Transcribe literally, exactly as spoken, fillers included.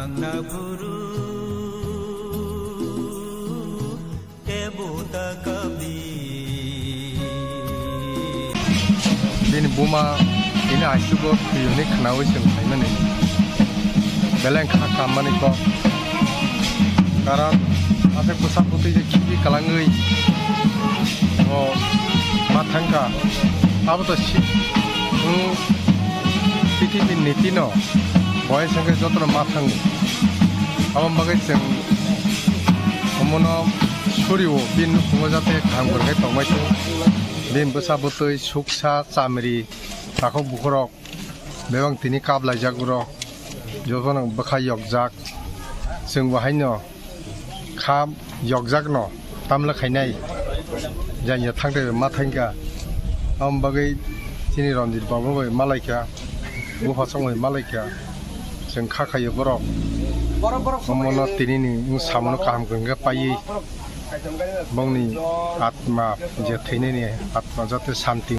Bini buma, bini aisuk o thwi hwnwi khwnaui chwng phaimani. Belai wngkha kammani kok. Karon aswk bwsa bwtwi je khibi kwlangwi o ma thangkha. Abo to si-, hmm, prithibi niti no boyes hwnkhe jotono ma thango. Aboni bagwi chwng omono surio bini nukhungo jate kaham kwrwngkhe tongmai thung. Bini bwsa bwtwi suksa chamri takhuk bukhurok bebak tini kap laijak borok, jotono bwkha yokjak. Chwng bo haino kha yokjakno tamle khainai, janya thangtai bai ma thangkha. Aboni bagwi chini Ranjit babu bai malaikha, buphasong bai malaikha. Chwng kha khaio borok. Omono tinini wng samono kaham kwrwngkhe paiwi bongni atma je thwinani atma jate santi.